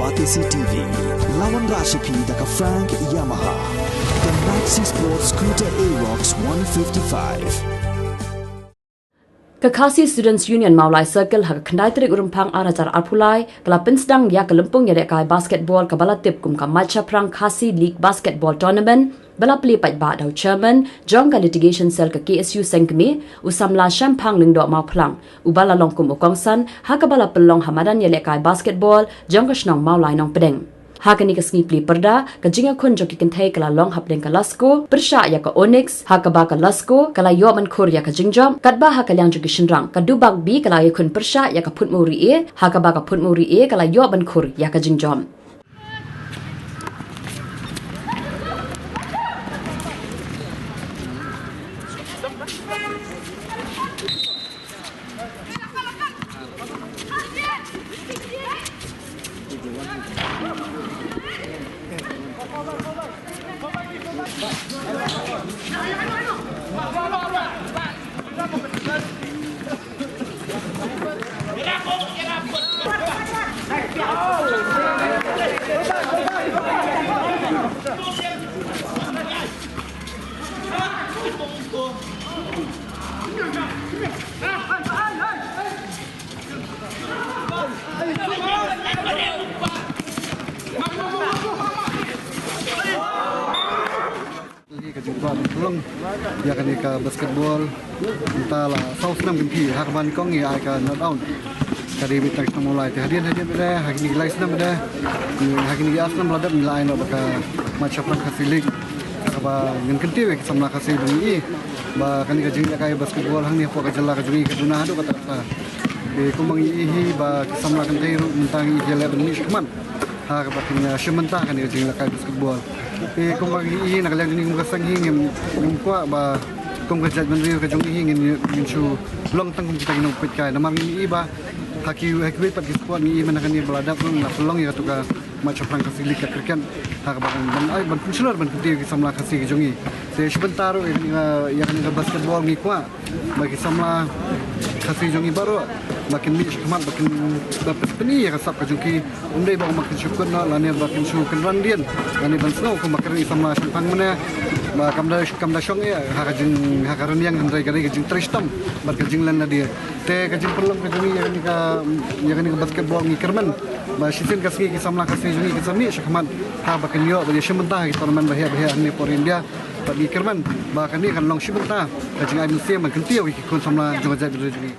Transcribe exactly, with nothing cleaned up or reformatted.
Batesi T V, la wanrah sha phi da ka Frank Yamaha. The Maxi Sport Scooter Aerox one fifty-five. Ka Khasi Students Union Mawlai Circle ha ka khyndai tarik u Rymphang ar hajar arphew lai ka la pynsdang ïa ka lympung ïalehkai basketball kaba la tip kum ka Mait Shaphrang Khasi League Basketball Tournament ba la plie paidbah da u Chairman jong ka Litigation Cell ka K S U Sengkmie, u samla Shemphang Lyngdoh Mawphlang, uba la long kum u kongsan ha kaba la pynlong ha madan ïalehkai basketball jong ka shnong Mawlai Nongpdeng. Ha kane ka sngi plie pyrda, ka jingïakhun jong ki kynthei ka la long hapdeng ka Lasko pyrshah ïa ka Onyx, ha kaba ka Lasko ka la ïoh ban khur ïa ka jingjop, katba ha ka liang jong ki shynrang ka Dubak B ka la ïakhun pyrshah ïa ka Phutmori A, ha kaba ka Phutmori A ka la ïoh ban khur ïa ka jingjop. Hi ka jingkwah ban pynlong ïa kane ka basketball. Mynta la saw snem kynthih ha kaba nyngkong ngi ai ka knockout. Ka dei beit tang shnong Mawlai te hadien hadien beit ha kine ki lai snem beit ha kine ki ar snem la dep ngi la ai noh ba ka Mait Shaphrang Khasi League. Kaba ngin kyntiew ïa ki samla Khasi ba ngi i ba kane ka jingïalehkai basketball hangne hapoh ka jylla ka jong ngi ka duna haduh katta katta. Te kumba ngi i hi ba ki samla kynthei ruh mynta ngi i ïaleh ban mih shakhmat ha kaba kin ïa shim bynta kane ka jingïalehkai basketball. Te kumba ngi i na ka liang jong ngi kum ka seng hi ngim, ngim kwah ba kum ka jaitbynriew ka jong ngi hi ngin, ngin shu long tang kum kita ki nongpeitkai. Namar ngi i ba ha ki, ha kiwei pat ki sport ngi i mynta kane ba la dep ruh ngi la pynlong ïa katu ka Mait Shaphrang Khasi League ka cricket ha kaba kan ban ai ban pynshlur ban kyntiew ki samla Khasi ki jong ngi. Te shi bynta ruh ïa kane ka, ïa kane ka basketball ngi kwah ba ki samla Khasi jong ngi baroh ba kin mih shakhmat ba kin, ba pynpyni ïa ka sap ka jong ki. Ym dei ba ma kin shu kut noh lane ba kin shu kynran dien lane ban sngew kumba ka ri samla Shangphang mynne ba kam da, kam da shong ïa ha ka jing, ha ka rynïeng, hynrei ka dei ka jingtrei shitom bad ka jinglen lade. Te ka jingpynlong ka jong ngi ïa kane ka, ïa kane ka basketball ngi kyrmen ba shisien ka sngi ki samla Khasi jong ngi kin sa mih shakhmat ha ba kin ïoh ba ïa shim bynta ha ki tournament ba heh ba heh hangne hapoh India. Bad ngi kyrmen ba kane kan long shi bynta ka jingai mynsiem ban kyntiew ïa ki khun samla jong ka jaitbynriew jong ngi.